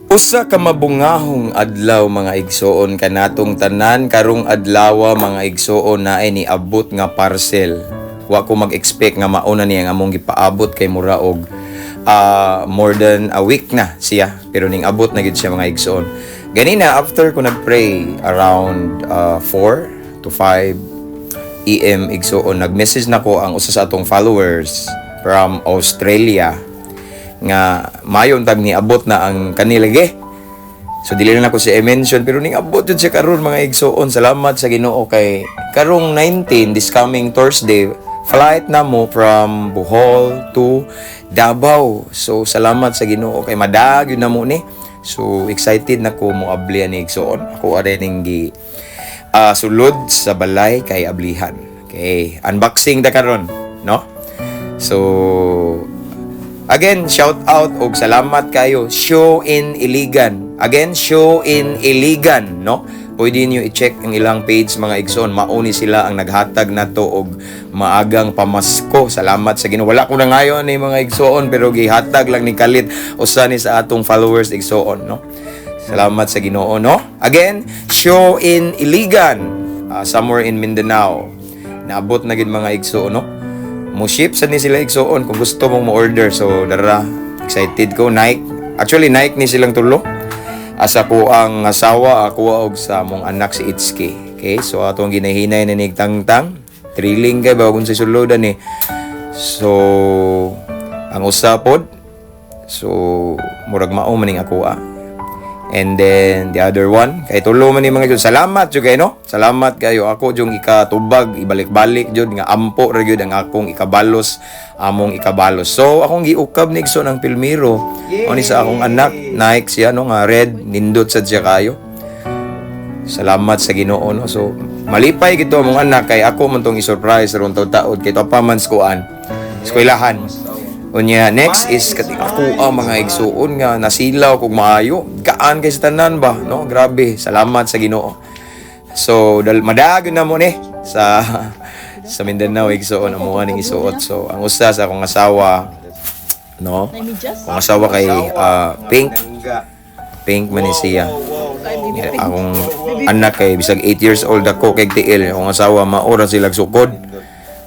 Usa ka mabungahong adlaw, mga igsoon, kanatong tanan. Karong adlaw, mga igsoon, naay niabot nga parcel. Wa ko mag-expect nga mauna niya ang among gipaabot kay mura og more than a week na siya, pero ning abot na gid siya, mga igsoon, ganina after ko nag-pray around 4 to 5 AM, igsoon. Nag-message na ko ang usa sa atong followers from Australia nga mayon tag niabot na ang kanila ge. So dili na nako siya i-mention, pero ning abot jud siya karon, mga igsoon. Salamat sa Ginoo kay karong 19, this coming Thursday, flight na mo from Bohol to Davao. So salamat sa Ginoo kay madag yun na mo ni. So excited na ko mo abli ani, igsoon. Ako are ning gi sulod sa balay kay ablihan. Okay, unboxing ta karon, no? So again, shout out og salamat kayo. Show in Iligan. Again, Show in Iligan, no? Pwede niyo i-check ang ilang page, mga igsoon. Mauni sila ang naghatag nato og maagang pamasko. Salamat sa Ginoo. Wala ko na ngayon ni, mga igsoon, pero gihatag lang ni kalit usa ni sa atong followers, igsoon, no? Salamat sa Ginoo, no? Again, Show in Iligan, somewhere in Mindanao. Naabot na gid, mga igsoon, no? Mo ship sa ni sila, igsoon, kung gusto mong mo-order. So dara, excited ko. Nike. Actually, Nike ni silang tulo. Asa ko ang asawa, ako og sa mong anak si Itsuki. Okay, so atong ginahinay na ni tangtang. Thrilling kay ba kung sa sulodan ni. So ang usa pod, so murag mao maning ako ah. And then the other one, kay tulo man ni, mga jud. Salamat jud kay, no. Salamat kayo. Ako jung ikatubag, ibalik-balik jud nga ampo ra gyud ang akong ikabalos, among ikabalos. So akong giukab ni igsoon ang Pilmiro. Oni sa akong anak, Nike siya, no, nga red, nindot sad siya kayo. Salamat sa Ginoo, no. So malipay gito among anak kay ako man tong i-surprise ron taud-taud kay pa man skuan. Eskwelahan. Unya, next is kati ako ang mga igsuon nga nasilaw kog maayo. Kaan kay sa tanan ba, no? Grabe, salamat sa Ginoo. So dal madayon na mo ni sa Mindanao, igsuon, amo ning isuot. So ang usa sa akong asawa, no? Akong asawa kay pink. Pink man ni siya. Akong anak kay bisag 8 years old ako kay tiil. Akong asawa maora sila sukod.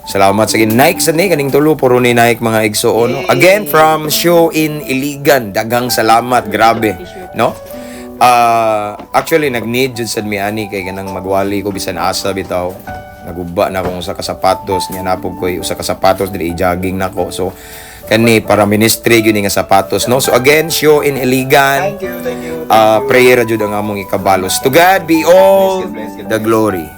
Salamat sa Ginoo. Nike sa ni kaning tulo, puro ni Nike, mga igsoon, no? Again, from Show in Iligan. Daghang salamat, grabe, no? Actually nag-need jud sad mi ani kay kanang magwali ko bisan asa bitaw. Naguba na akong usa ka sapatos niya, napog ko usa ka sapatos dili i-jogging nako. So kani para ministry gyud ni nga sapatos, no. So again, Show in Iligan. Thank you, thank you. Prayer jud ang among ikabalos. To God be all the glory.